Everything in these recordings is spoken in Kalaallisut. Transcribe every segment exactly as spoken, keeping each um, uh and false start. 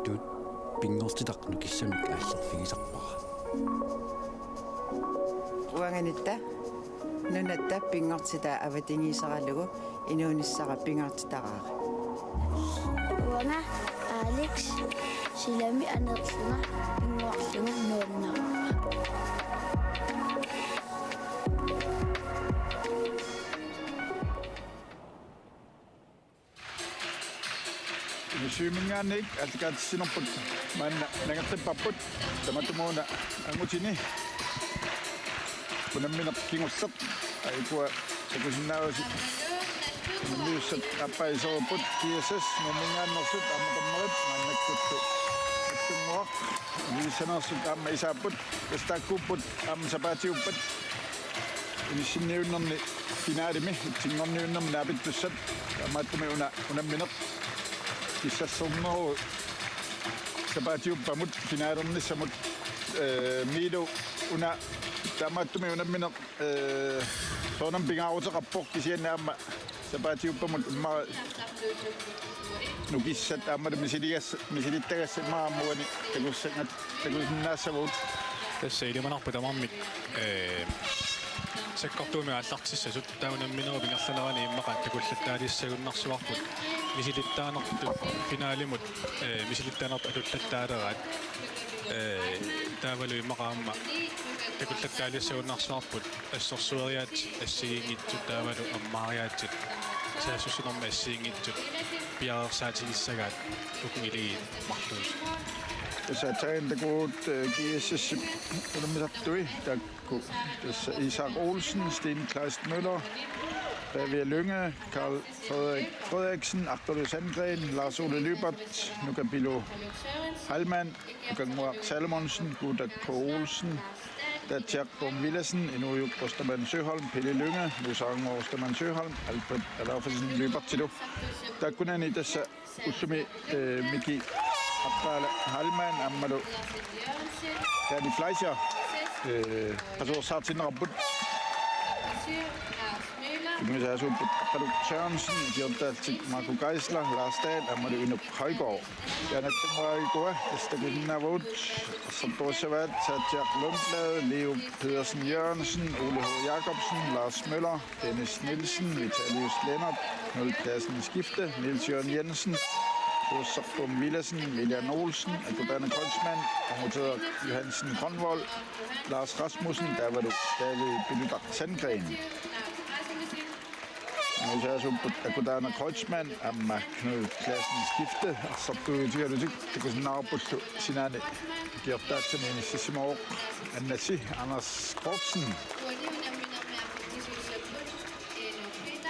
Pinngortitaq nukissamik aallerfigisarpara. Uanganitta nunatta pinngortitaa avatigisaralugu inuunissara pingaartitaraara. Uanga Alex silami aneerlunga pinnguarlunga nuannaraara. Inussivimminngaanniit aallakaatitsinerput maanna nangeqqipparput, tamatumuuna angutini unammineq kingulleq. Aa, ukua takusinnaavasi unammiussat aappaa iserupput. G S S Nuumminngaanneersut aamma dommerit maannakkullu Mattunnguaq. Ilivissaneersut aamma isaapput, tassa taakkuupput aamma sapaatiuppat inissinniunnerni finalimi itsinngorniunnermi naapittussat. Taamaattumik una unammineq kissassorneruvoq sapaatiuppamut finalernissamut, ee, Miilu una taamaattumik unammineq, ee, soorunami pingaaruteqarpoq, kisianni aamma sapaatiuppamut immaqa nukissat aammalu misiligas-, misilittagassat immaqa aamma uani takussangat-, takusinnaassavagut. Tassa ilimanarpoq tamarmik, ee, sakkortuumik aallartissasut, taava unamminerup ingerlanerani immaqa takullattaalissagunarsuarput, misilittaanertut finalimut, ee, misilittaanertut atullattaaleraat. Ee, taavalu immaqa aamma takullattaalissagunarsuarput assersueriaatsit assigiinngitsut taavalu ammaariaatsit saassussinermi assigiinngitsut piareersaatigissagaat uku iligiit marluusut. Tassa aatsaannguaq takuvugut, ee, G S S-ip unammisartui, taakku tassa Isak Olsen, Sten Kleist Møller, Pavia Lynge, Karl Frederik Frederiksen, Arthur Sandgren, Lars Ole Lyberth, Nuka Pilu Heilmann, Nukannguaq Salomonsen, Guuta K. Olsen, Tatjak Boom Villadsen, Inuujuk Ostermann Søholm, Pele Lynge, Musaannguaq Ostermann Søholm, Alfred Adolfsen Lyberthilu. Taakkunani tassa ullumi, ee, Miki Aqqaala Heilmann aammalu Danny Fleischer, ee, qasuersaartinneqarput. Tunniusaasuupput Aqqaluk Sørensen, ikiortaallutik Marco Geisler, Lars Dahl aammalu Inuk Højgaard. Jaanatsinguaikua tassa takusinnaavagut. Arsartuussavaat Tatjak Lundblad, Leo Pedersen Jørgensen, Ole H. Jacobsen, Lars Møller, Dennis Nielsen, Vitalius Lennert, Knud Klassen Skifte, Niels Jørgen Jensen, Suussaq Boom Villadsen, William Olsen, Akutana Kreutzmann, Angutera Johansen Grønvold, Lars Rasmussen, taavalu David Pilutaq Sandgren. Tunniusaasuupput Akutana Kreutzmann aamma Knud Klassen Skifte arsartuutigalutik takusinnaavarpullu, sinaani ikiortaassani inississimavoq Annasi Anders Kortsen.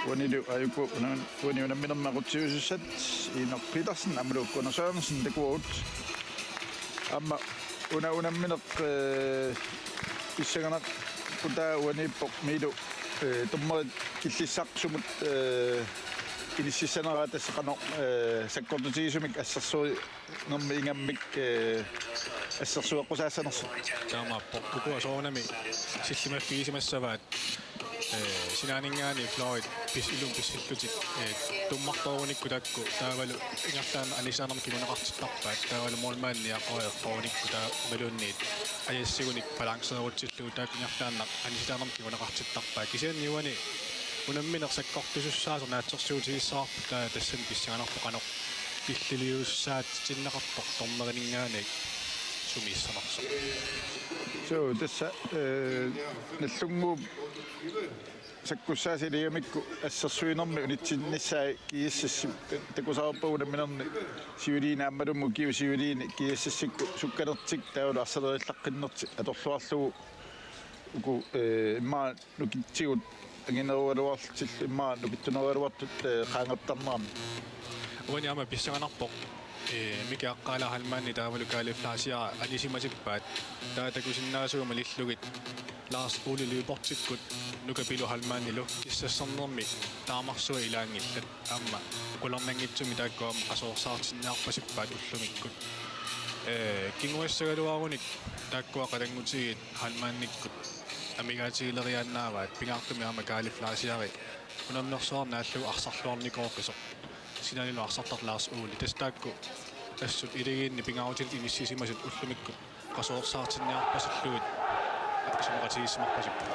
Uanilu aajuku una-, uani unamminermi aqutsisussat Inok Petersen aammalu Gunnar Sørensen takuagut. Aamma una unammineq, ee, pissanganarputaa uaniippoq Miilu, ee, dommerit killissaq sumut, ee, inississaneraa, tassa qanoq, ee, sakkortutigisumik assersuinermi ingammik, ee, assersueqqusaassanersoq. Taamaappoq, ukua soorunami sillimaffigisimassavaat, ee, sinaaninngaanniit fløjit pis-, ilumut pissillutik, ee, tummartoorunikkut taakku, taavalu ingerlaannaq anisaanermik kinguneqartittarpaat, taavalu målmandi aqqaneq eqqorunikku taava imaluunniit ajassigunik balanceerutsillugu taakku ingerlaannaq anisaanermik kinguneqartittarpaat. Kisianni uani unammineq sakkortusussaasoq naatsorsuutigissavarput, taava tassani pissanganarpoq qanoq killiliuussaatitsinneqartoq dommerininngaanniit sumiissanersoq. Suu, tassa, ee, Nagdlunguup sakkussaasa iligamikku assersuinermi unitsinnissaa G S S takusarpaa unamminerni siuliini aammalu ukiuni siuliini G S S-ikkut sukkanertik taavalu arsalerillaqqinnertik atorluarlugu uku, ee, immaqa nukitsigut anginerugaluarlutillu immaqa nukittunerugaluartut, ee, qaangertarneramik. Uani aamma pissanganarpoq, ee, Miki Aqqaala Heilmanni taavalu Kaali Fleischer anisimasippaat. Taava takusinnaasugut malillugit Lars Ole Lyberthikkut Nuka Pilu Heilmannilu kissassornermi taamarsuaq ilaanngillat. Aamma qularnanngitsumik taakku aamma qasuersaartinniarpasippaat ullumikkut. Ee, kinguassagaluarunik taakkua qatanngutigiit Heilmannikkut amigaatigileriaannaavaat, pingaartumik aamma Kaali Fleischeri unammersuarnaallu arsarluarnikooqisoq. Sinaanilu arsartartoq Lars Ole. Tassa taakku assut ilagiinni pingaarutilik inissisimasut ullumikkut qasuersaartinniarpasillugit isumaqatigiissimarpasippoq.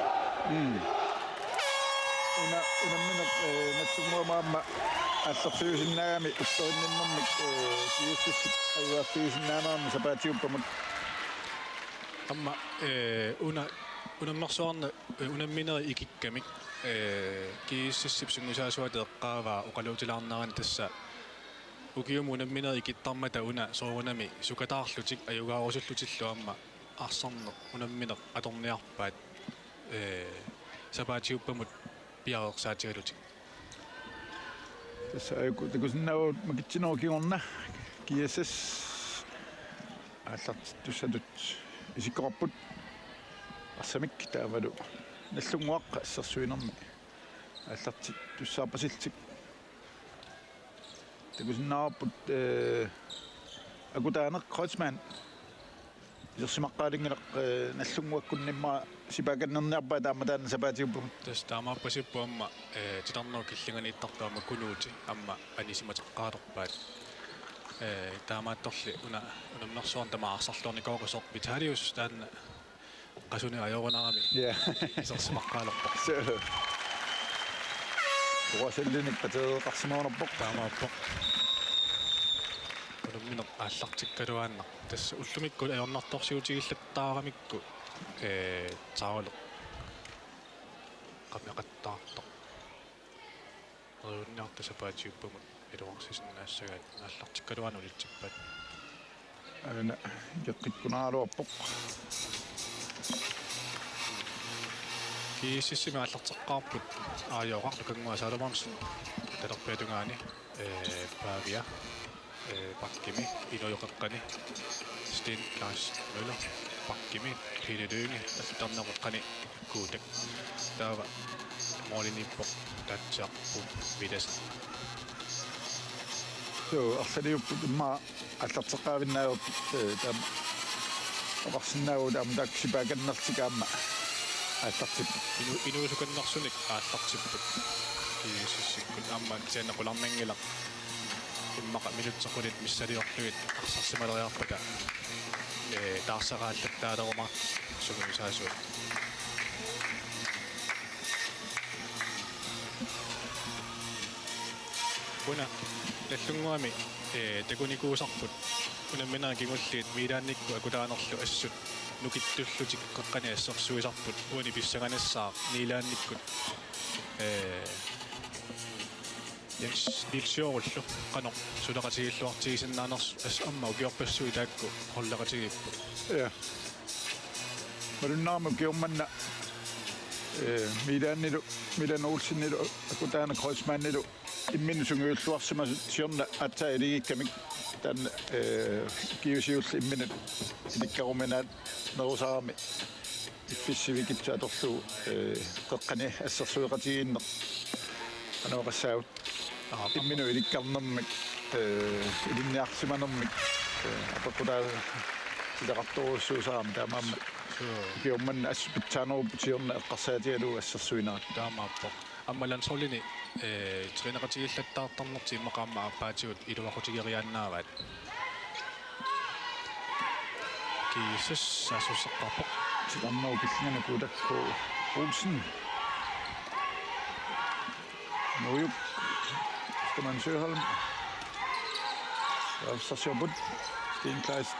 Una unammineq, eh, Nagdlunguamut aamma aallerfiusinnaagami upperinninnermik, eh, G S S-ip ajugaaffigisinnaanera sapaatiuppamut. Aamma, eh, una unammersuarneq, eh, unamminerit ikikkamik, eh, G S S-ip sungiusaasuata eqqaavaa oqaluutilaarnerani tassa ukiumut unamminerit ikittarmata una soorunami sukataarlutik ajugaarusullutillu aamma arsarneq unammineq atorniarpaat, eh, sapaatiuppamut piareersaatigalutik. Tassa ajuku takusinnaavugut makitsinerup kingorna G S S aallartittussatut isikkoqarput arsamik taavalu Nagdlunguaq assersuinermi aallartittussaarpasillutik. Takusinnaavarput, eh, akutaaneq Kreutzmann isersimaqqaalinngilaq, eh, Nagdlunguakkunni immaqa sipaakannerniarpaat aamma taanna sapaatiuppamut. Tassa taamaappasippoq aamma, eh, titarnerup killinganiittartoq aamma Kunuuti aamma anisimateqqaalerpaat. Eh, taamaattorli una unammersuarneq tamaat arsarluarnikooqasoq Vitalius taanna qasuneq ajorunarami. Ja. Isersimaqqaalerpoq. Suu. Uasallinik pateeqarsimagunarpoq. Taamaappoq. Unammineq aallartikkaluaannaq. Tassa ullumikkut ajornartorsiutigillattaaramikku, eh, taavalu qameqattaartoq. Neriunniarta sapaatiuppamut iluarsisinnaassagaat aallartikkaluaannaq ulitsippat. Aana ikeqqikkunaraluarpoq. G S S-imi aallarteqqaarput Aajoqaq Nukannguaq Salomonsen talerpiata tungaani, eh, Pavia, eh, bakkimi, inuup qeqqani Sten Claus Møller, bakkimi Pele Lynge, assut tarnerup qeqqani Kuutak. Taava målimiippoq Tatsiaq Puk Villadsen. Suu, arsaliupput immaqa aallarteqqaavinnaapput, eh, taama oqarsinnaavugut aamma taakku sipaakannertik aamma aallartipput. Inu-, inuusukannersunik aallartipput. G S S-ikkut aamma kisianni qularnanngilaq. Immaqa minutsit qulit missiliorlugit arsarsimaleriarpata, eh, taarsaraallattaalerumaartut sungiusaasuat. Una Nagdlunguami, eh, takunikuusarput unamminerit kingulliit Milaanikkut akutaanerlu assut nukittullutik qeqqani assersuisarput uani pissanganassaaq Milaanikkut, eh, Jens Niels Jørgenlu qanoq suleqatigiilluartigisinnaanersoq, assut aamma ukiorpassuit taakku holdeqatigiipput. Ja. Malunnarami ukiormanna, eh, Milaanilu, Milan Olsenilu akutaaneq Kreutzmannilu imminnut sungiulluarsimasut siorna aatsaat iligiikkamik taanna, eh, ukiut siulliit imminnut ilikkaruminaannerusarami piffissaq sivikitsoq atorlugu, eh, qeqqani assersueqatigiinneq qanoq oqassaagut. Aap. Imminut ilikkarnermik, eh, ilinniarsimanermik, eh, apeqqutaasitaqartorujussuusarami taamaammat. Suu. Ukiormanna assut pitsaanerupput siorna eqqarsaatigalugu assersuinerat. Taamaappoq. Aamma landsholdini, eh, træneqatigiillattaartarnertik immaqa aamma aappaatigut iluaqutigeriaannaavaat. G S S saassuseqarpoq. Titarnerup killingani Kuutak Olsen. Nuujuk. Stefan Søholm. Arsarsiorput. Sten Kleist.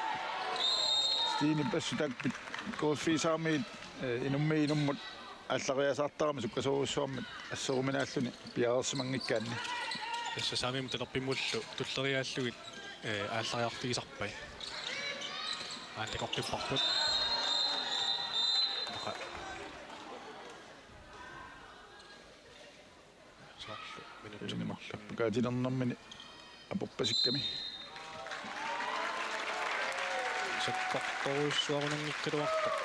Stenip assut taakku K F C-saarmiit, eh, inummiit inummut aallariasaartarami sukkasoorujussuarmik assoruminaalluni piareersimanngikkaanni. Tassa saamimmut talerpimmullu tulleriaallugit, eh, aallariarfigisarpai. Aana takoqqipparput. Aqa. Soorlu minutsini marlunni. Appakaatilernermini aporpasikkami. Sakkortorujussuarunanngikkaluartoq.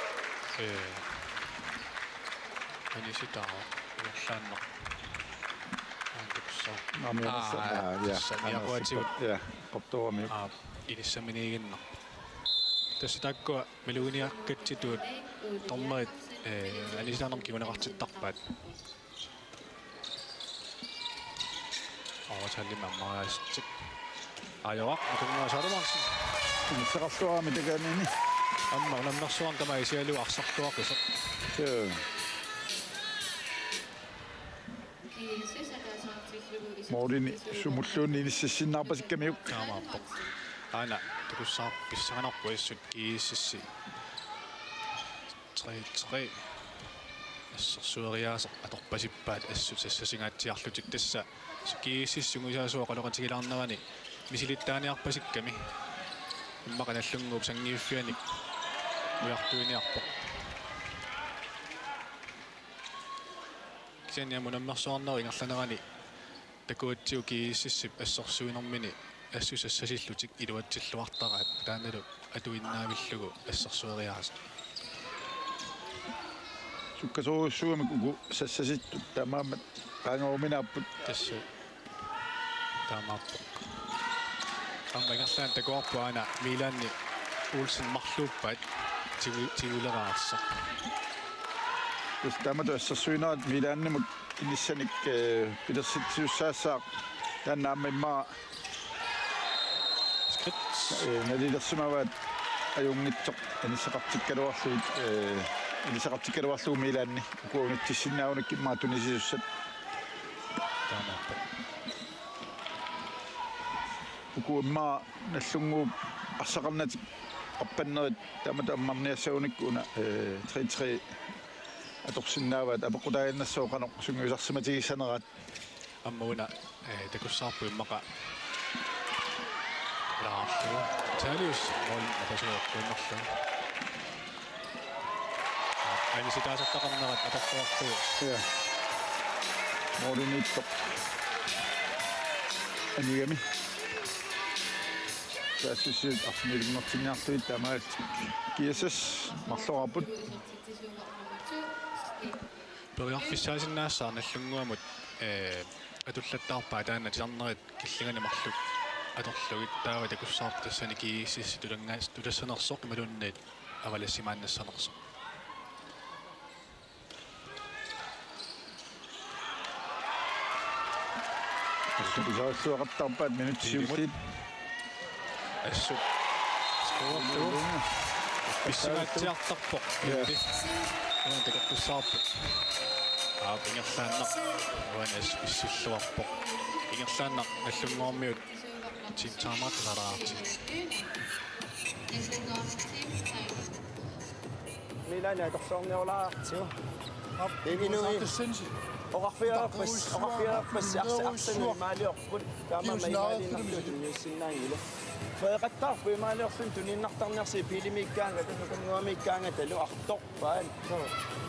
Ee. Anisitaavoq. Ingerlaannaq. Aana takussaaq. Naamik. Aa, aa, ja. Tassa niaquatigut. Ja, qertuami. Aa, inissaminiiginnarpoq. Tassa taakkua maluginiakkatsitut dommerit, ee, anisitaanermut kinguneqartittarpaat. Overtallimik ammariaassutsip. Ajoaq, Tunngua Salomonsen. Inisseqarluarami takanini. Aamma unammersuarneq tamaat isigalugu arsarluaqisoq. Joo. Målini sumulluunniit inississinnaarpasikkamiuk. Taamaappoq. Aana takussaarpoq pissanganarpoq assut G S S-i. Tre tre. Assersueriaaseq atorpasippaat assut sassasingaatsiarlutik tassa. G S S-i sungiusaasoq oqaloqatigilaarnerani misilittaaniarpasikkami. Immaqa Nagdlunguup sanngiiffianik ujartuiniarpoq. Kisianni aamma unammersuarnerup ingerlanerani takuatsigu G S S-ip assersuinermini assut sassasillutik iluatsilluartaraat, taannalu atuinnaavillugu assersueriaaseq. Sukkasoorujussuugamik uku sassasittut taamaammat qaangeruminaapput. Tassa taamaappoq. Aamma ingerlaannaq takuarput aana Milaanni Olsen marluuppaat tiu-, tiuleraarsa. Tassa taamatut assersuinerat Milaanimut inissanik, eh, pilersitsisussaassaaq, taanna aamma immaqa, skridt, eh, nalilersimavaat ajunngitsoq inisseqartikkaluarlugit, eh, inisseqartikkaluarlugu Milaanni uku unitsissinnaagunakkit immaqa tunisisussat. Taamaappoq. Uku immaqa Nagdlunguup arsaqarnatik arpannerit taamatut ammarniassagunikku una, eh, tre tre atorsinnaavaat, apeqqutaaginnassaaq qanoq sungiusarsimatigissaneraat. Aamma una, eh, takussaarpoq immaqa. Laarlu. Talius, mål, apasuarpuinnarlu. Anisitaasartaqarnerat atorluarlugu. Ja. Målimiittoq anigami. Saassussiat arfinilinngortinniarlugit taamaallaat G S S marloraarput. Periarfissaasinnaassaaq Nagdlunguamut, eh, atullattaarpaat taanna titarnerit killingani marluk atorlugit, taava takussaarpoq tassani G S S tulanngaas-, tulassanersoq imaluunniit avalassimaannassanersoq. Assut pisariilluaqattaarpaat minutsit siulliit. Assut. Scoreorlugu. Pissangatsiartarpoq. Ja. Uani takoqqussaarpoq. Aap, ingerlaannaq. Uani assut pissilluarpoq. Ingerlaannaq Nagdlunguarmiut. Team timeout, så er der til. Milaani atorluarniorlaartigu. Inuit oqarfiareerpas, oqarfiareerpas arsa-, arsanut imaaliorput. Taamaammat imaaliinnarlugu tunniussinnaanngilaat. Freeqattaarpoq imaaliorluni tuniinnartarniarsigit biilimiikkaangata, nukanguamiikkaangatalu artorpaat.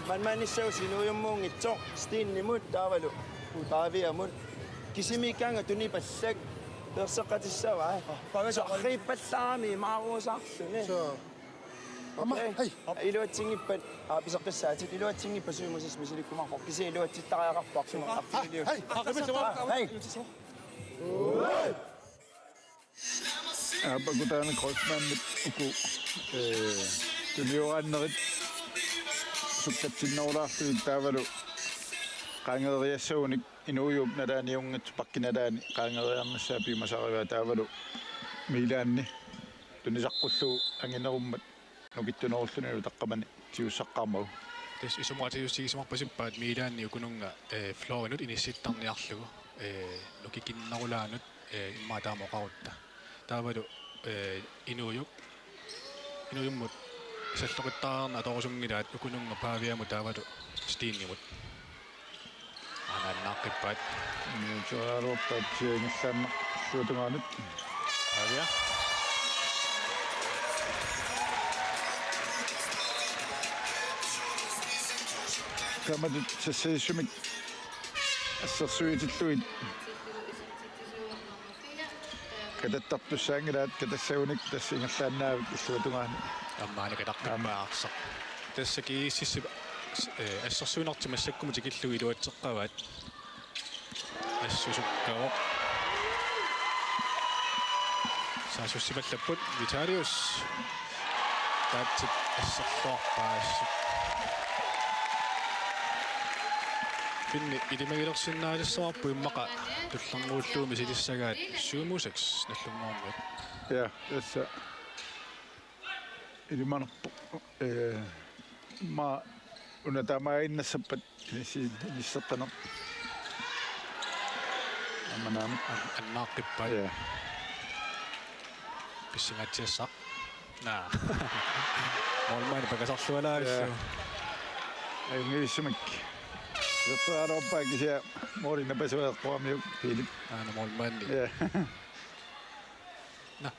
Maanna maanissagussi inuujummuunngitsoq Steenimut taavalu Paaviamut. Kisimiikkaangat tunipallak peerseqqatissavaa. Paavi soqarriippallaarami imaaruusaarluni. Suu. Aamma, okay. Hej. Iluatsinngippat, aa, piseqqissaatit, iluatsinngippat Siumup misiliikkumaarpoq. Kisianni iluatsittariaqarpoq, Siumup arfinilinnik. Hej. Hej. Aap, akutaani Kreutzmannip uku, eh, tunioraannerit sukkatsinnerulaarlugit taavalu qaangeeriassagunik inuujuup nalaaniunngitsoq pakki nalaani qaangeeriarnissaa piumasarivaa taavalu Milaanni tunisaqqullugu anginerummat nukittunerullunilu taqqamani tigussaqqaarmagu. Tassa isumaqatigiissimarpasippaat Milaanni ukununnga, eh, floorinut inissittarniarlugu, eh, nukikinnerulaanut, eh, immaqa taama oqarutta. Taavalu, eh, inuujuk, inuujummut salloqittariaqarneq atorusunngilaat ukununnga Paaviamut taavalu Steenimut. Aana annaaqqippaat. Nuutereeruppaat sianillaannaq illuatungaanut. Aavia. Taamatut sassasissumik assersuutillugit katattartussaanngilaat, katassagunik tassa ingerlaannaavik illuatungaani. Aamma aana kataqqippaat arsaq. Tassa G S S-ip, eh, assersuinertik massakkumut tikillugu iluatseqqavaat. Assut sukkavoq. Saassussipallapput Vitalius. Taatsit asserluarpaa assut. Finni ilimagilersinnaalissavarput immaqa Tullermuulluumi silissagaat syv mod seks Nagdlunguarmiut. Ja, tassa. Ilimanarpoq, eh, ma una taamaaginnassappat inissi-, inisseqqaneq. Aamma naamik. An-, annaaqqippaat. Ja. Pissangatsiassaq. Naa. Målmandi pakasarlualaavissu. Ja. Ajunngivissumik. Iserteraluarpaa kisianni måli napasua eqquamiuk Philip. Aana målmandi. Ja. Naa.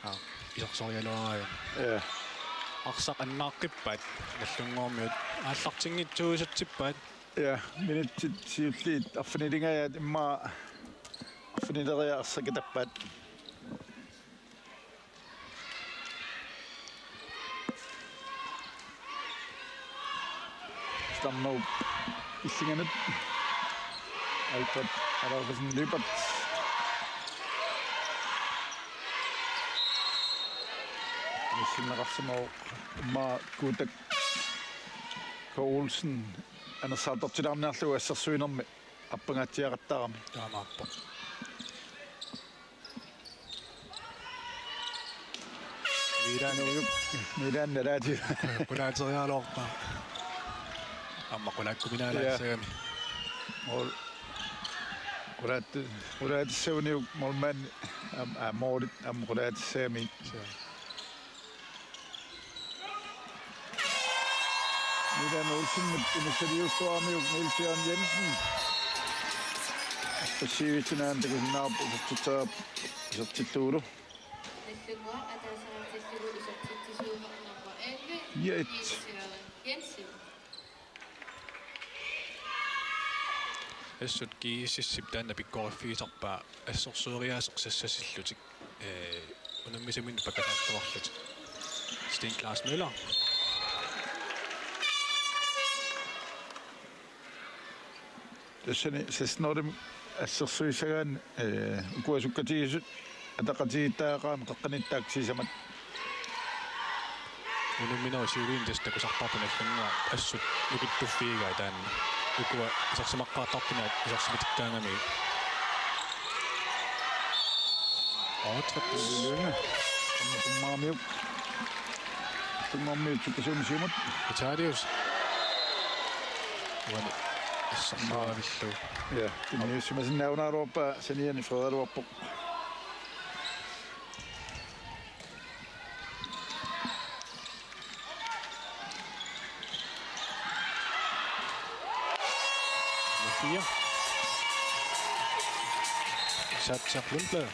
Aa, isersorialuaraajuk. Ja. Arsaq annaaqqippaat Nagdlunguarmiut. Aallartinngitsuusatsippaat. Ja, minutsit siulliit arfinilingajaat immaqa arfinileriarlutik arsakitappaat. Stamnop illinganut. Alfred Adolfsen Lyberth. Missinneqarsimavoq immaqa Kuutak K. Olsen anersaartortilaarniarlugu assersuinermi arpangaatsiaqattaarami. Taamaappoq. Milan. Nujuk, Milan nalaati. Qulaateriaraluarpaa. Aamma qulaakkuminaalaassagamik. Ja. Mål. Qulaat-, qulaatissaguniuk målmand am-, aa, målit aamma qulaatissagamik. Suu. Milan Olsenip inissaliulluaramiuk Niels Jørgen Jensen. Arpassiivitsunaanut takusinnaavarput isertitsereerpoq isertittuullu. Nagdlunguaq ataaseqartillugu isertitsisuuvoq nummer elleve, Ja, et. Niels Jørgen Jensen. Assut G S S-ip taanna pikkoriffigisarpaa assersueriaaseq sassasillutik, ee, unammisiminut pakasartuarlutik. Sten Klaas Møller. Tassani seksten-nulimik assersuissagaanni, ee, ukua sukkatigisut ataqatigiittariaqarami qeqqaniittaaq sisamat. Unamminerup siuliini tassa takusarparput Nagdlunguaq assut nukittuffiigaa taanna. Ukua isersimaqqaartartunik isersimatikkaangamigit. Ootsappis. Lynge. Aamma tummaamiuk. Tummaamiuk sukkasuumik siumut. Vitalius. Uani. Assarpaavillu. Ja, tunniussimasinnaanngikkaluarpaa saniani fredagaluarpoq. Nummer fire. Satya Lundblad.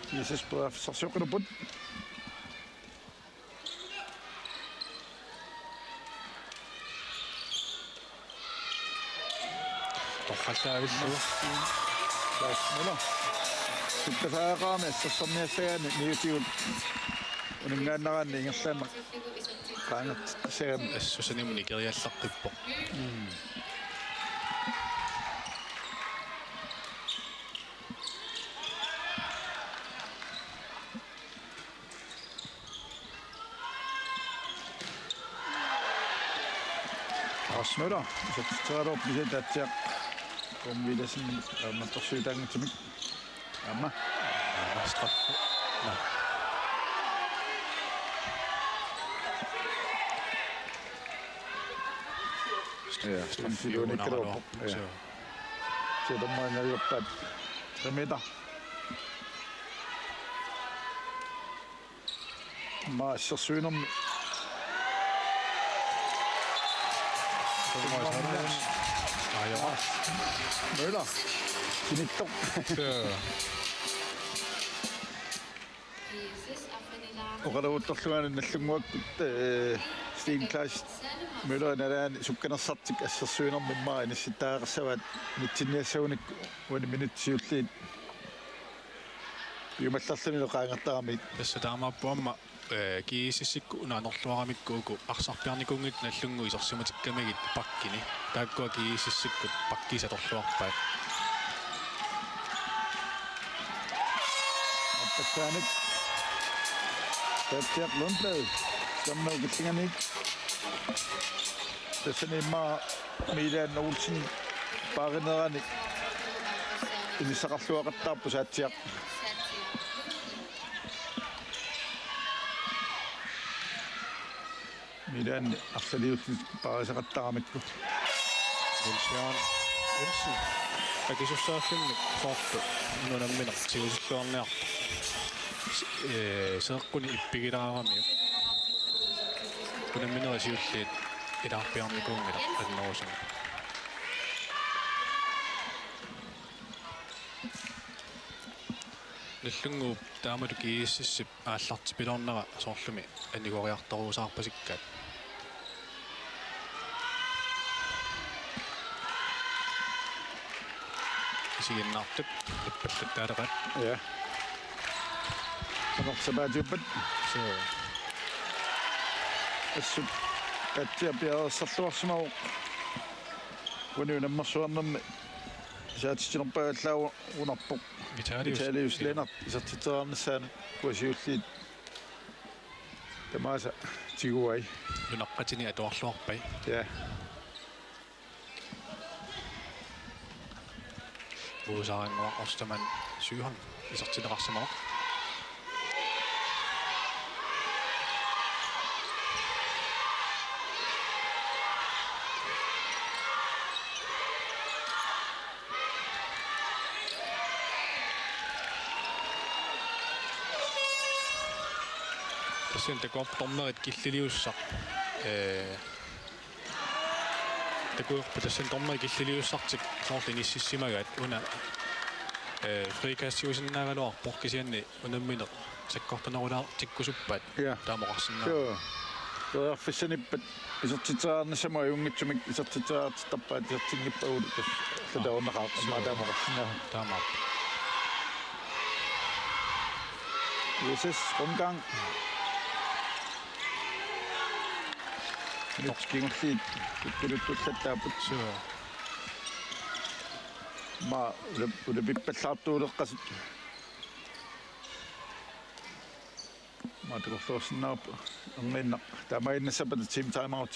G S S periarfissarsioqqilerput. Torrallaavillugu. Lars Møller. Sukkasariaqarami assersorniassagaanni niutigut uninngaannaraanni ingerlaannaq qaangertissagami. Assusanimut nikeriallaqqippoq. Mm. Lars Møller, isertitseraluarpoq kisianni taatsiaq Gorm Villadsen, aamma torsiutaanngitsumik. Aamma. Aamma straffe. Naa. Ja, straffiunikkaluarpoq. Ja. Suu. Siutammaanngajuppat. Tre meter. Aamma assersuinermi. Aajaa. Møller. Sinittoq. Suu. Oqaluttorlugu Nagdlunguakkut, eh, Sten Klaas Møller nalaani sukkanersartik assersuinermi immaqa inissittariaqassavaat nitsinniassagunik uani minutsit siulliit. Piumallerluni qaangertaramik. Tassa taamaappoq aamma, eh, GSS-ikkut una anorluaramikku uku arsarpiarnikuunngitsut Nagdlunguup isersimatikkamigit bakkini. Taakkua GSS-ikkut bakkiisa atorluarpaat. Aappassaanik. Patrick Lundblad. Sammut killinganik. Tassani immaqa Milan Olsen paarinerani inissaqarluaqattaarpoq Saatsiaq. Milan arsaliullit paarisaqattaramikku. Olsen. Olsen. Akisussaaffimmik soorlu unammineq tigusilluarniartoq. S-, eh, seeqquni ippigilaaramiuk. Unamminerit siulliit ilaarpiarnikuunngilaq annerusumik. Nagdlunguup taamatut GSS-ip aallartipiloornera soorlumi anigoriartoruusaarpasikkaat. Isiginnaartut nippallattaaleqaat. Ja. Sanersaapaatiuppat. Suu. Assut Patrick piareersarluarsimavoq. Uani unammersuarnermi saatitsinerpaagallaarunarpoq. Vitalius. Vitalius Lennert isertitseriarnissaanut uku siulliit tamaasa tiguai. Nunaqqatini atuarluarpai. Ja. Muusaarinngua Ostermann Sygholm isertinneqarsimavoq. Tassani takuarput dommerit killiliussaq. Ee, takuarput tassani dommerit killiliussartik soorlu inississimagaat una, ee, frikastiusinnaagaluarpoq kisianni unammineq sakkortunerulaartikkusuppaat. Ja. Taama oqarsinnaa. Joo. Periarfissanippat isertitseriarnissamut ajunngitsumik isertitseriartittarpaat isertinngippagut tassa. Joo. Taornaqaaq. Joo. Immaqa taama oqarsinnaa. Taamaappoq. GSS rundgang. Minutsit kingulliit tuttuliuttullattaapput. Joo. Immaqa ulap-, ulapippallaartuuleqqasut. Immaqa takorloorsinnaavarput erniinnaq. Taamaaginnassappata team timeout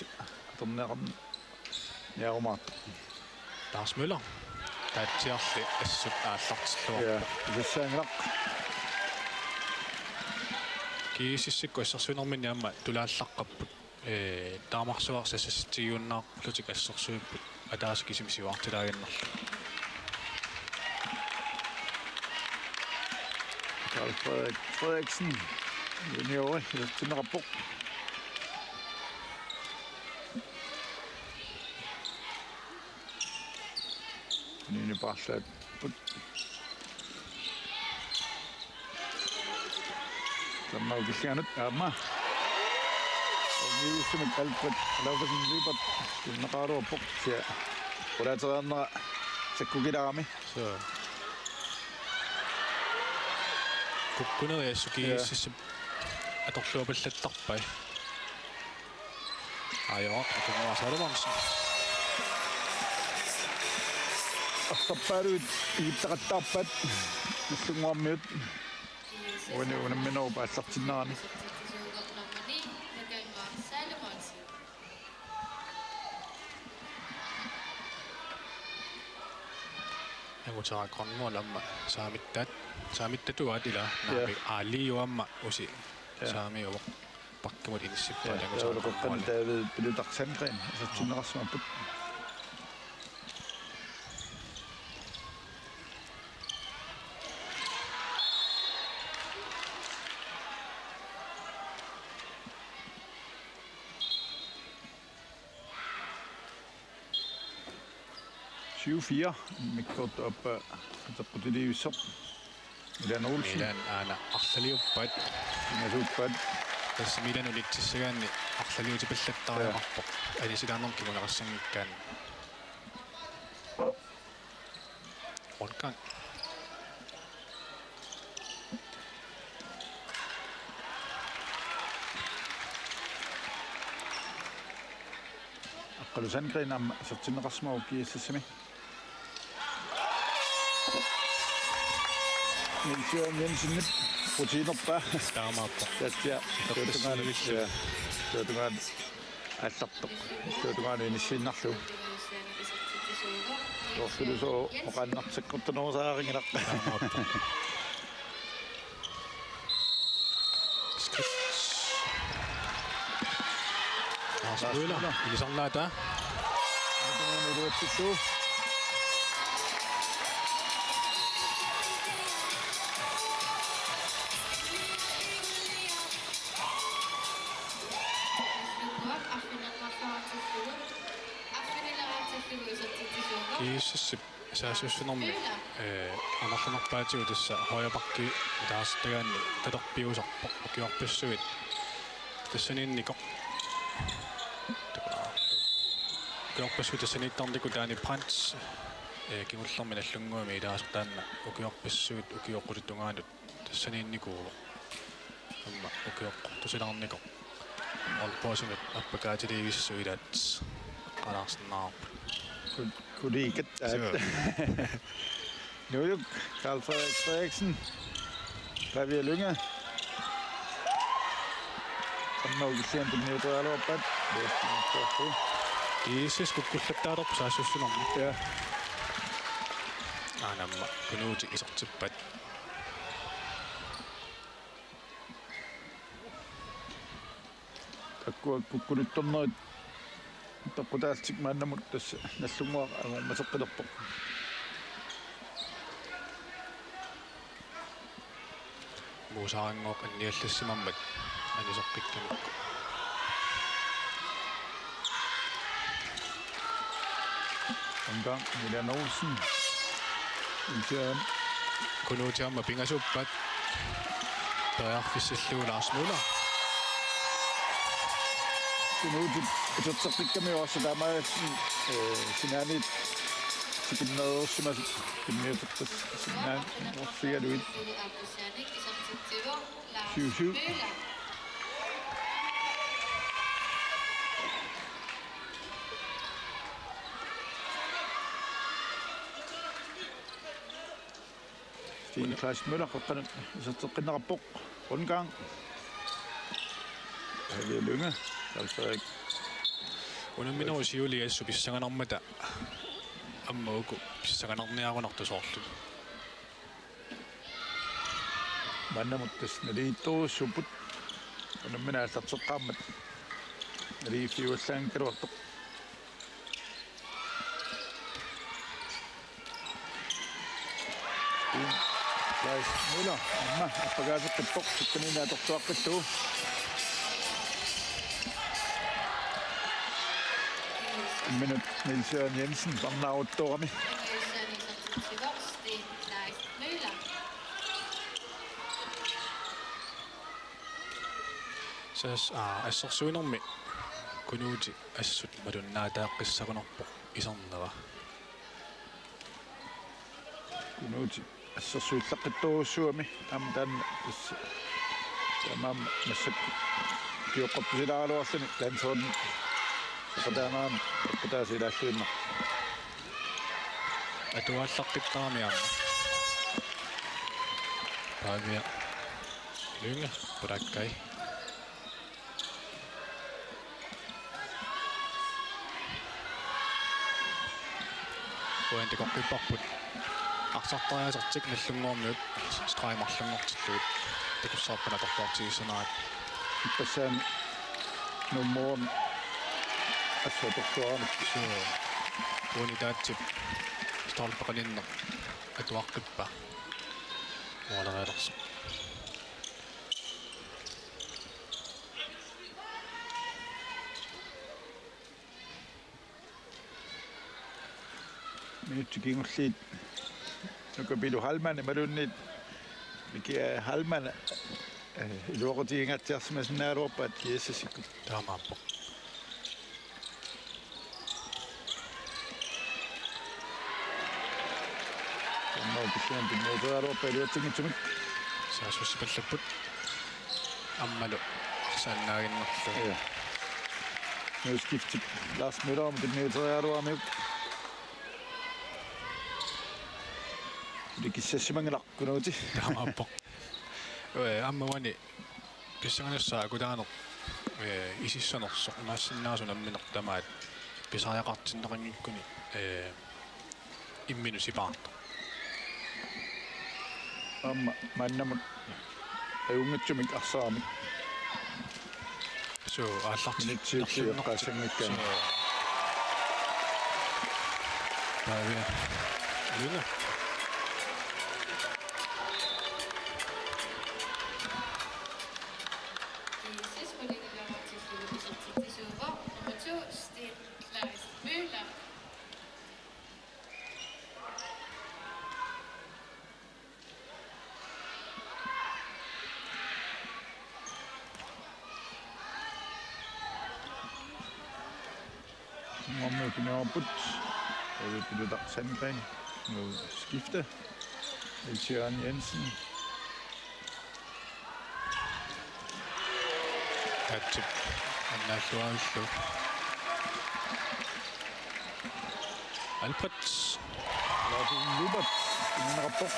atorniaqarniarumaartoq. Lars Møller. Taatsiarli assut aallartilluarpoq. Ja, pisassaanngilaq. GSS-ikkut assersuinerminni aamma tulaallaqqapput. Ee, taamarsuaq sassassatsigiunnaarlutik assersuipput. Ataaseq kisimi siuartilaaginnarlugu. Karl Frederik Frederiksen. Juniori, isertinneqarpoq. Nini paarlaapput. Tamanna killinganut aamma. Niusumik Alfred Laufasen Lyberth. Tunneqaraluarpoq. Sia. Qulaateriarnera sakkukilaarami. Suu. Kukkunerit assut. Ja. GSS-ip atorluapallattarpai. Ajoq, Akunngua Salomonsen. Arsarpaaluit igittaqattaarpaat Nagdlunguarmiut. Uani unamminerup aallartinnerani. Angutera Grønvold aamma saamittaat. Saamittatuaat ila. Ja. Naamik aaliuamma usi. Ja. Saamiuvoq. Bakkimut inissippaat. Ja, angutera taavalu qeqqani Grønvold. David Pilutarp Sandgreen isertinneqarsimapput. Syv fire, immikkoortup aappaa ateqqutilivissoq. Milan Olsen. Milan aana arlaliuppaat. Ingasuuppaat. Tassa Milan unitsissagaanni arlaliutipallattariaqarpoq. Ja. Anisilaanermik kinguneqassanngikkaanni. Rundgang. Aqqalu Sandgreen aamma isertinneqarsimavoq G S S-imi. Niels Jørgen Jensenip rutiinerpaa. Taamaappoq. Tassiaq. Isertissiviillu. Tuatungaan. Ja. Tuatungaan. Aallartoq. Tuatungaan inissiinnarlugu. Soorlulusooq oqaannartikkortunerusarinngilarpaa. Taamaappoq. Skridt. Lars Møller, ilisarnaata. G S S-ip saassussinermi, eh, amerlanerpaatigut tassa højre back taarsittagaanni tatorpiusarpoq ukiorpassuit. Tassaniinnikoq. Ukiorpassuit tassaniittarnikut Dani Brandt, eh, kingullermi Nagdlunguami ilaasoq taanna ukiorpassuit ukioqqutit tungaanut tassaniinnikuuvoq. Aamma ukioqqortusilaarnikoq. Aalborgimut appakaatiliivissut ilaat eqqaalaarsinnaavarput. Ku-, kollegat. Suu. Nuuk, Karl Frederik Frederiksen. Pavia Lynge. Aamma ukilliani tunniuteriaraluarpaat. G S S kukkullattaalerpoq saassussinermi. Ja. Aana aamma Kunuuti isertippaat. Takkua kukkuluttornerit peqqutaallutik maannamut tassa Nagdlunguaq angummateqqilerpoq. Muusarannguaq anniallassimammat anisoqqikkamikku. Unga Milan Olsen. Unsian. Kunuuti aamma pingasuuppaat. Periarfissillugu Lars Møller. Kunuutip iserteqqikkamiuk assut taamaalilluni, eh, sinaaniit tikinnerussimasut immiuterpassuit sinaaniit orsigalugit. Syv syv. Stine Kleist Møller qeqqanut iserteqqinneqarpoq. Rundgang. Pavia Lynge. Karl Frederik. Unamminerup siuliani assut pissanganarmata aamma uku pissanganarniarunartoq soorlu. Maannamut tassa naligiittorujussuupput. Unammineq aallarteqqaarmat naligiiffiuallaanngikkaluartoq. Lars Møller, aamma appakaateqqippoq, sukkaniinni atortuaqqittugu. Minut Niels Jørgen Jensen, parnaaruttoorami. Saas-, aa, assersuinermi Kunuuti assut malunnaateeqqissagunarpoq isernera. Kunuuti assersuullaqqittorujussuugami aamma taanna tassa taamaammat massakkut ukioqqortusilaaraluarluni landsholdi peqataanera peqataasilaarluinnaq. Atuallaqqittarami aamma. Pavia Lynge, Pudakkai. Uani takoqqipparput. Arsartariaasertik Nagdlunguarmiut stregi marlunngortillugit takussavarput atorluartigissanerat. Ippassaq nummerini assut atorluarami. Suu. Uani taatsip stolpe qaninneq atuaqqippaa. Målerialersoq. Minutsit kingulliit Nuka Pilu Heilmann imaluunniit Mikia Heilmann, eh, iluaqutiginngaatsiarsimasinnaagaluarpaat G S S-ikkut. Taamaappoq. Taanna kisianni tunniuteriaraluarpaa iluatsinngitsumik. Saassussipallapput. Aammalu arsaannaaginnarlugu. Ja. Nuup skiftip Lars Møllermut tunniuteriaraluaramiuk. Ilikissassimanngilaq Kunuuti. Taamaappoq. Ee, aamma uani pissanganassaaq akutaaneq, ee, isissanersoq, imaassinnaavoq unammineq tamaat pisariaqartinneqanngikkuni, ee, imminut sipaartoq. Aamma maannamut ajunngitsumik arsaamik. Suu, aallarti-, Minutsiukkut aallarti-, eqqaassanngikkaanni. Suu. Pavia. Luna. G S S-ip pointinik iluaqutillugu isertitsisuuvoq nummer to, Sten Kleist Møller. Nummer fire, Put. David Peter Sandgren. Nu skifte. Elsian Jensen. Katsip annaalluarillu. Alfred. Lars Lubert. Imanaqarpoq.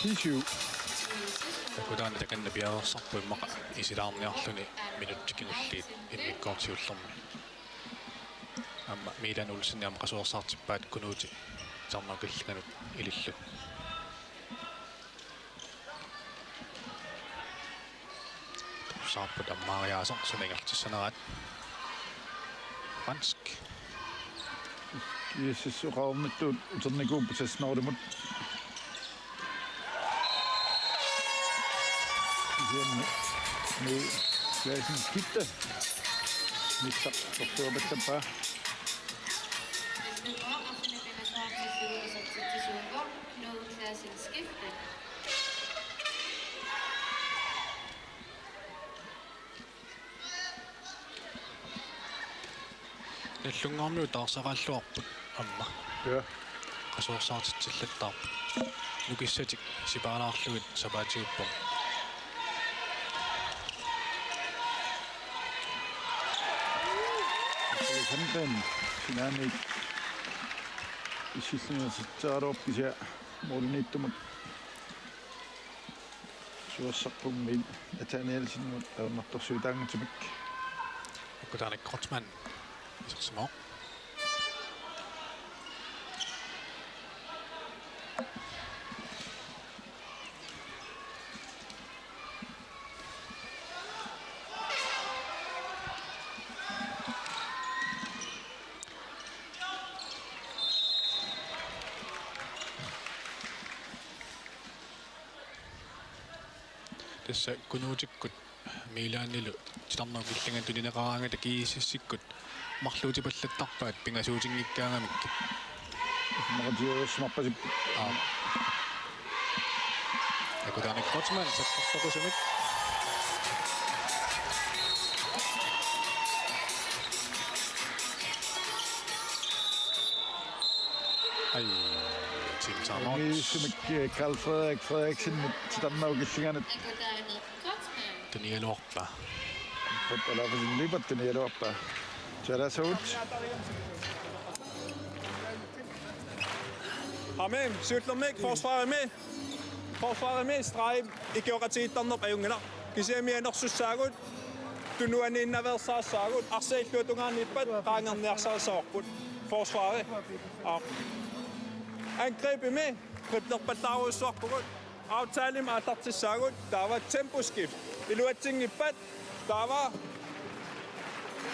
Sisju. Takutaani takanna piareersarpoq immaqa isilaarniarluni minutsit kingulliit immikkoortoq siullermi. Aamma Milan Olsen aamma qasuersaartippaat Kunuuti titarnerup killinganut ilillugu. Saarput ammaariaaseq suna ingerlatissaneraat. Fransk. G S S oqarnittut uternikuupput seksten-olummut. Kisianni Knud Klassen skifte. Missaq torsuapallappaa. Nummer fem, Knud Klassen skifte. Nalunngormiut taarsaqalluarput aamma. Ja. Qasuersaartitsillattaarput. Nukissatik sipaalaarlugit sapaatiuppoq. Alexander Sinani issillugu sitsaarorpisia målimiittumut. Suassarpummi Nathanielsenimut ajornartorsiutaanngitsumik. Akutaanik Kreutzmann isersimavoq. Tassa Kunuutikkut Milanilu titarnerup killingani tunineqaraangata G S S-ikkut marluutipallattarpaat pingasuutinngikkaangamikkit. Maqatigiussimarpasippoq. Aap. Akutaanik Kreutzmann sakkortoqisumik. Ai, team timeout. Amiisumik, eh, Carl Frederik Frederiksen titarnerup killinganut. Tunigaluarpaa. Pat alafasin lipat tunigaluarpaa. Tjalasaut. Amen. Siullermik forsvarimi. Forsvarimi streg ikioqatigiittarneq ajunngilaq. Kisianni mianersussaagut, tunuaniinnaveersaassaagut, arsaq illuatungaaniippat qaangerniarsarissavarput. Forsvari. Aap. Angribimi driblerpallaarujussuarpugut. Aftalemi aallartissaagut, taava temposkift. Iluatsinngippat, taava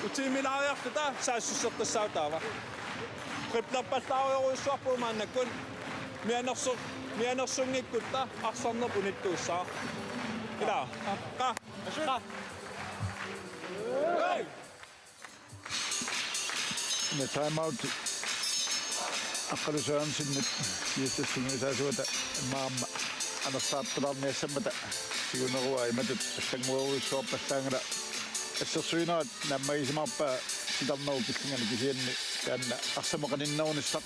utiimilaariarluta saassusseqqissaagut taava. Driblerpallaarujorujussuarpugut maannakkut. Mianersu-, mianersunngikkutta arsarneq unittuussaaq. Ila. Qa. Qa. Med timeout. Aqqalu Sørensenip G S S-ip sungiusaasuata maama anersaartulaarniassammata tiguneruaa imatut allannguerujussuarpallaanngilaq assersuinerat naammagisimaarpaa titarnerup killingani kisianni taanna arsamut qaninnerunissaq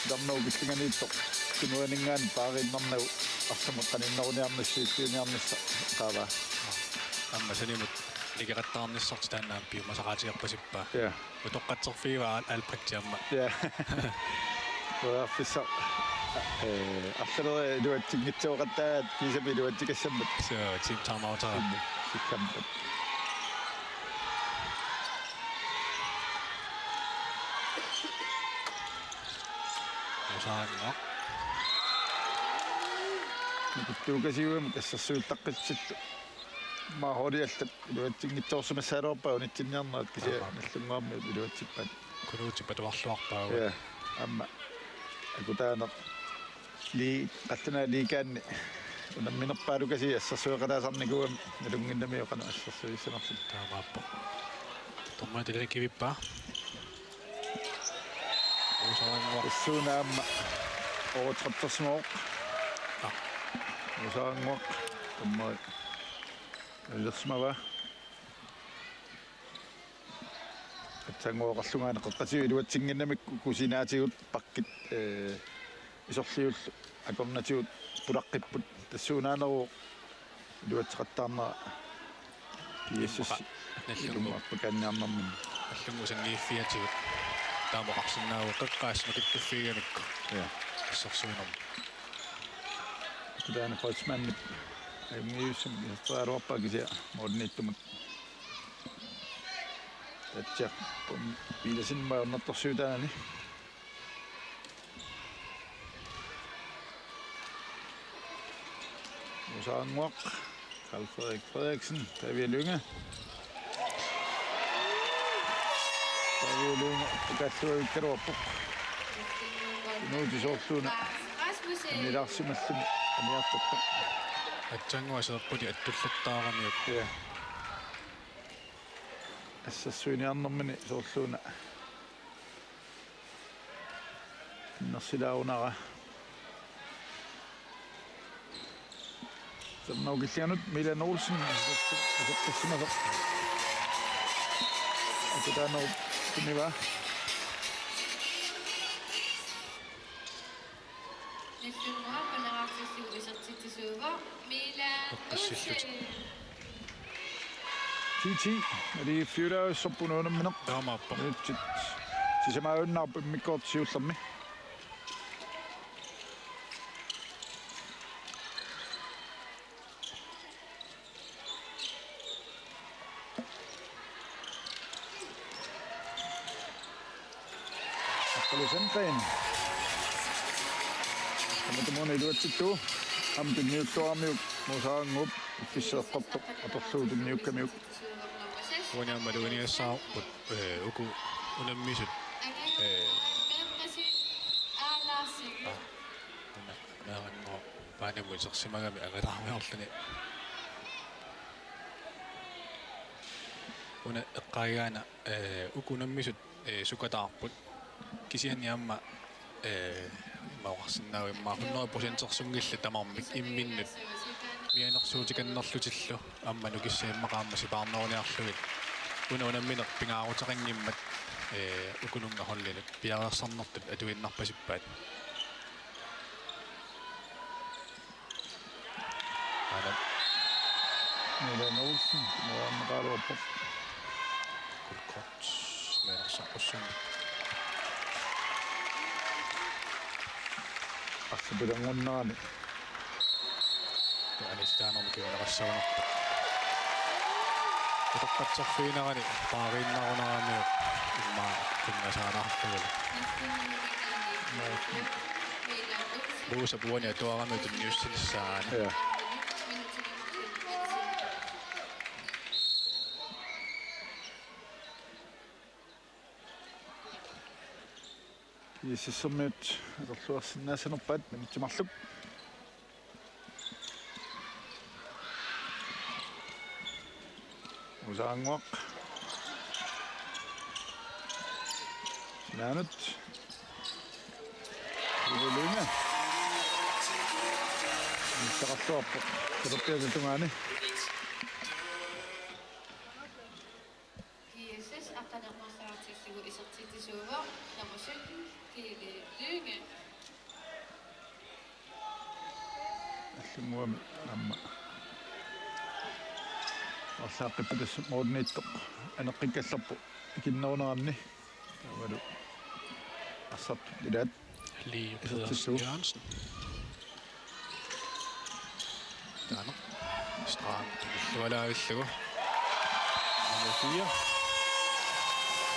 titarnerup killinganiittoq Tunuaninngaanniit paariinnarnagu arsamut qaninneruniarnissaq, siulliuniarnissaq qaavaa. Aamma sanimut nikerartaarnissartik taanna aamma piumasaqaatigerpasippaa. Ja. Utoqqatserfigivaa Al-, Albrecht aamma. Ja. Periarfissaq. Eh, arlaleriarlugu iluatsinngitsoorput, kiisami iluatsikassammat. Suu, team timeout. Sikkammat. Usaannguaq. Nukittuukasiugami assersuuteqqissallu. Maahoriallat iluatsinngitsoorsimassagaluarpaat unitsinniarnerat kisianni. Aap. Nallunnguamik iluatsippaat. Kunuutip atuarluarpaa. Ja, aamma. Akutaaneq. Lii-, qallunaat liigaanni unamminerpaalukasiit assersueqataasarnikuugami nalunnginnamiuk qanoq assersuissanerluta. Taamaappoq. Dommerit ilikkivippaa. Usaannguaq. Tassuuna aamma overtræderisimavoq. Aa. Usaannguaq. Dommeri ilisimavaa. Aatsaannguaq oqarlunga aana qeqqatigut iluatsinnginnamikku kusinaatigut backit, eh, isorliullu akornatigut pulaqqipput, tassuunaaneruvoq iluatseqattaarnera. P S S immaqa nallunngu-, ilummu appakaanniarnermini. Nallunngu sanngiiffiatigut taama oqarsinnaavoq qeqqaasut nukittuuffigigamikku. Ja. Assersuinermi. Taanna Kreutzmannip ajunngivissumik iserteraluarpaa kisianni målimiittumut. Tatsiaq pum pilasinma unnartorsiutaanani. Usaannguaq. Carl Frederik Frederiksen, Pavia Lynge. Pavia Lynge, kalluavikkaluarpoq. Inuuti soorluuna. Anilaarsimalluni aniartortoq. Aatsaannguaq seerputi attullattaaramiuk. Ja. Assersuiniarnermini soorluuna. Innersilaarunara. Sernau killianut Milan Olsen. Aseqqissimasoq. Akutaanerup tunivaa. Nallunnguaq palaartillugu isertitsisuuvoq Milan Olsen. T T, naligiiffiulaassorput unammineq. Taamaappoq. Minutsit sisamaajunnaarput immikkoortoq siullermi. Aqqalu Sandgreen. Tamatumuuna iluatsittuuvoq. Aamma tunniulluaramiuk Muusaraannguup iffisseqqortoq atorlugu tunniukkamiuk. Uani aamma luiniassaarput, eh, uku unammisut. Eh. Aa, una, una, una, una. Paanimut isersimagami angalaarmiorluni. Una eqqaagigaanni, eh, uku unammisut, eh, sukataarput. Kisianni aamma, eh, immaoqarsinnaavoq immaqa hundrede procentersunngillat tamarmik imminnut mianersuutikannerlutillu aamma nukissaa immaqa aamma sipaarneruniarlugit. Una unammineq pingaaruteqanngimmat, eh, ukununnga holdinut piareersarnertut atuinnarpasippaat. Aana. Milan Olsen, nuanneqaluarpoq. Kulkort, meersaqqussummi. Arsapilanngunnerani. Anistaanermi kinguneqassagunarpoq. Utoqqatserfiginerani paariinnarunaramiuk immaqa pingasaalaarlugulu. Muusap uani atuaramiuk tunniussinissaani. Ja. P S S-ermiut atorluarsinnaassanerpaat minutsit marluk. Usaannguaq. Sinaanut. Pavia Lynge. Inisseqarluarpoq. Katerpiata tungaani. P S S aqqaneq-marluk artillugu isertitsisuuvoq nummer sytten, Pele Lynge. Uami aamma. Arsaaqqipput tassa målimiittoq aneqqikkallarpoq ikinneruneranni. Taavalu arsartut ilaat. Leo Pedersen Jørgensen. Taanna. Strand. Lualaavillugu. Nummer fire.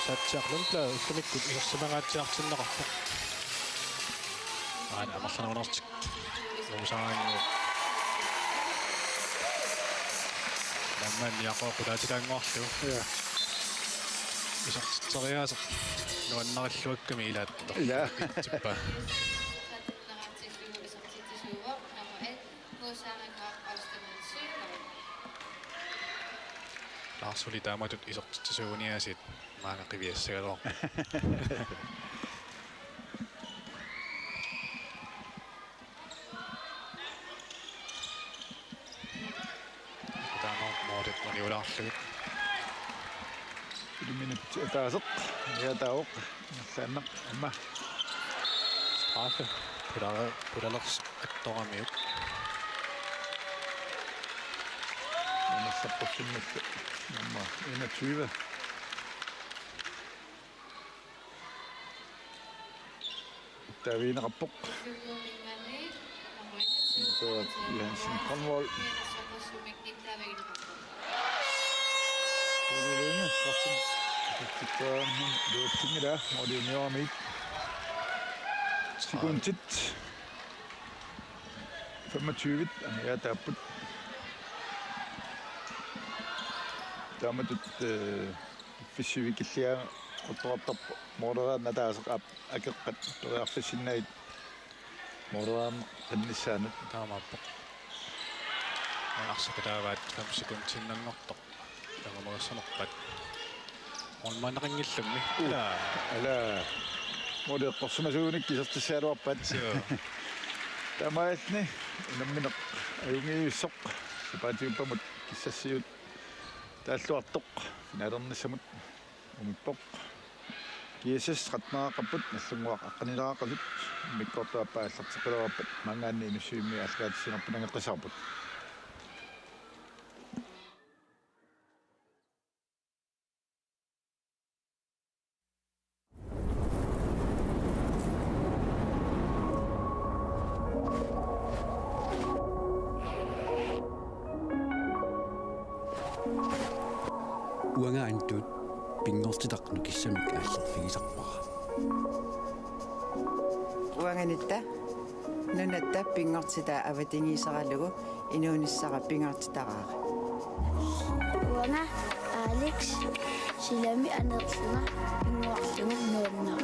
Sattiaq Lundblad ullumikkut isersimangaatsiartinneqarpoq. Aana amerlanerunartik. Nuusaanngua. Namman Jakob qulaatikaannguarlu. Ja. Isertitseriaaseq nuannarilluakkami ilaattoq. Ja. Tippa. Lars Ole taamatut isertitsisuuniaasiit maanga qiviassagaluarpoq. Taanna målip uniulaarlugit. Minut ataaseq. Ja, taavoq. Saannaq aamma. Straffe. Pulare-, pulalersoq attoramiuk. Aamma saqqussimmallu. Nummer enogtyve. Taaviineqarpoq. Johansen Grønvold. Uulunga, Johansen. Luutsinngilaa, målimiit. Sekundit. Femogtyve, ja, taapput. Taamatut, øh, piffissaq sivikilliartoqartarpoq. Måleriarneq ataaseq aap akeqqat periarfissinnaat måleriarneq qinnissaanut. Taamaappoq. Arsaq taavaat fem sekundiinnanngortoq. Taamaammat sanerpat. Målmandaqanngillummi. Uh. Ala. Ala. Måli eqqorsimasuunik isertissagaluarpat. Joo. Taamaalilluni unammineq ajunngilaq. Sapaatiuppamut kissassiut. Taalluartoq finalernissamut umiippoq. G S S tretten-eqarput, Nagdlunguaq aqqanileqaqasut, immikkoortup aappaa aallarteqqilaarpat, maanngaanniit Inussivimmi aallakaatitsinerput nangeqqissaarput. Uanga Antut pinngortitaq nukissamik aallerfigisarpara. Uangatta nunatta pinngortitaa avatangiiseralugu inuunissara pingaartitaraara. Uanga Alex, silami aneerlunga pinnguarlunga nuannerpunga.